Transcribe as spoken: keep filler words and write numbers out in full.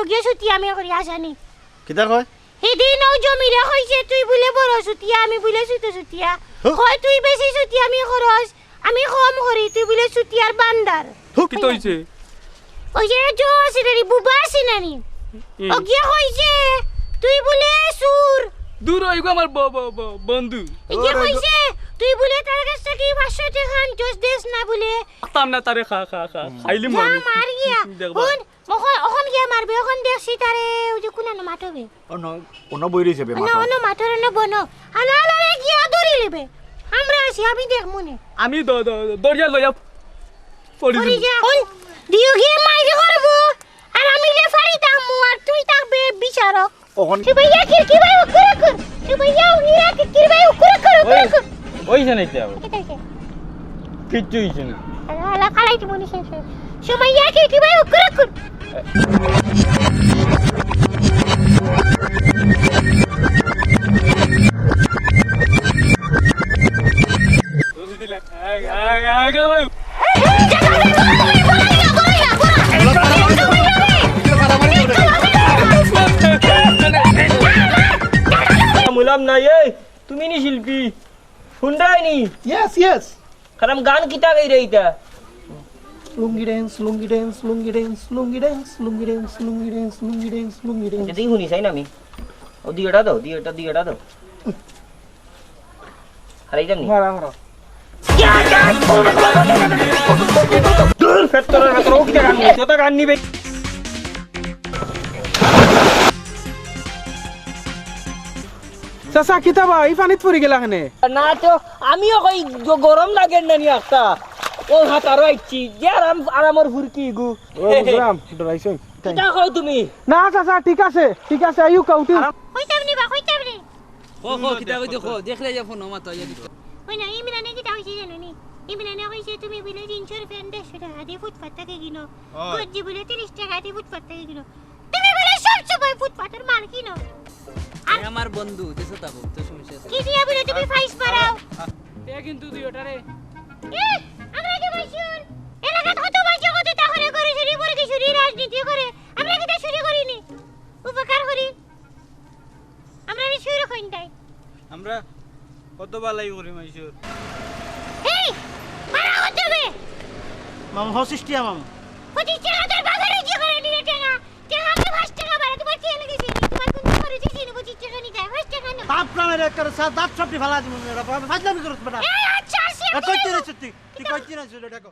গিয়া চুতিয়া আমি করি আসানি। কিতা কয়? হিদিন অউ জমিরে কইছে, "তুই বুলে বড় চুতিয়া, আমি বুলে ছোট চুতিয়া।" হু? কয়, "তুই বেশি চুতিয়া আমি খরচ, আমি কম করি, তুই বুলে চুতিয়ার বান্দার।" হু? কিতা অইছে? অউ যে জো আছে না নি, বুবা আছে না নি? হুম। অগিয়ে কইছে, "তুই বুলে চুর।" দূর অইগো আমার ব-, ব-, ব-, বন্ধু। ইগিয়ে দূর অইগো। কইছে, "তুই বুলে তার গেছ থাকি পাঁচশো টেকা আনছস, দেছ না বুলে।" পারতাম না তারে, খা, খা, খা। হুম। খাইলিমু যা আমি। মার গিয়া। দেখবা। হুন, অখন, অখন গিয়া মারবে, অখন দেখছি তারে, অউ যে কুনানো মাতবে। অনো, অনো বই রইছে বে অনো, মাতো। অনো মাতর, অনো বনো। হালা হালারে গিয়া ধরি লিবে। আমরা আছি, আমি দেখমুনে। আমি দ-, দ-, দরিয়া লইয়া পড়ি পড়ি যাইমু। যা। অই, দিও গিয়া মাইরে করবো। আর আমি রেফারি থাকমু, আর তুই থাকবে বিচারক। অখন সুমাইয়া খিড়কি বাই উকুর উকুর। সুমাইয়া উহিরা খিড়কি বাই উকুর উকুর, উকুর ওই, উকুর। ওই যে নাই তো। কিতা অইছে? কিচ্ছু অইছে না। আলা, আলা, খালাই তো মনে শেষ। সুমাইয়া খিড়কি বাই উকুর উকুর। মুলাম নাই, এই, তুমি নি শিল্পী? হুনরায় নি? Yes, yes. কারণ গান কিতা গাইরে ইতা? লুঙ্গি dance, লুঙ্গি dance, লুঙ্গি dance, লুঙ্গি dance, লুঙ্গি dance, লুঙ্গি dance, লুঙ্গি dance, লুঙ্গি dance। যদি হুনি চাই না আমি। ও দিওটা দাও, দিওটা, দিওটা দাও। হারাই যামনি? মারা, মারা। দূর, ফেত্তরের ভেতরে ও কিতা গান নিবে? যত গান নিবে। চাচা, কিতা বা, ই পানিত পড়ি গেলা কেনে? না তো, আমিও কই গ-, গরম লাগের না নি একটা। ও হাত আরো আইছি, যে আরাম, আরামর ফুরকি গু। ও বুঝলাম, ডরাইছইন। কিতা কও তুমি? না চাচা, ঠিক আছে, ঠিক আছে, আইউ কাউটি। কইতাম নি বা, কইতাম নি। কো, কো, কিতা কইতে কো, দেখলে যে ফোন মাতো, ইয়া দিত। ওই না, ইমরানে কিতা কইছে জানো নি? ইমরানে কইছে তুমি বুলে তিনশো রুপিয়া দেড়শো টেকা দি ফুটপাত থাকি কিনো। ওই। গঞ্জি বুলে তিরিশ টেকা দি ফুটপাত থাকি কিনো। তুমি বুলে সব সময় ফুটপাতের মাল কিনো। আর এ আমার বন্ধু, দেশো থাকো, তো সমস্যা আছে। কি দিয়া বুলে তুমি ফাইস মারাও? এ কিন্তু দুই ওটারে। এ, আমরা কি মাইশুর? এলাকাত কত মাইশে কত তা করে, করে চুরি, মুরগি চুরি, রাজনীতি করে। আমরা কিতা চুরি করি নি? উপকার করি। আমরা রে চুরি কইন তাই। আমরা কত বালাই করি মাইশুর। এই, মারা কত যাবে? মামা, হসিস টিয়া মামা। পঁচিশ টেকা তোর বাজারে কি করে দিলে টেকা? টেকা আমি পাঁচ টেকা বাড়া, তোমার তেল গেছে নি? তোমার কোন খরচ হইছে নি? পঁচিশ টেকা নিতে হয়, পাঁচ টেকা নাও। বাপ নামের এক করে সাত দাঁত সবটি ফালা দিব, বেটা। ফাজলামি করছ, বেটা। এই, আচ্ছা, আসি, এ, আমি কইতে যাবো। রে সত্যি, তুই কইতে না, ছেলে, দেখো।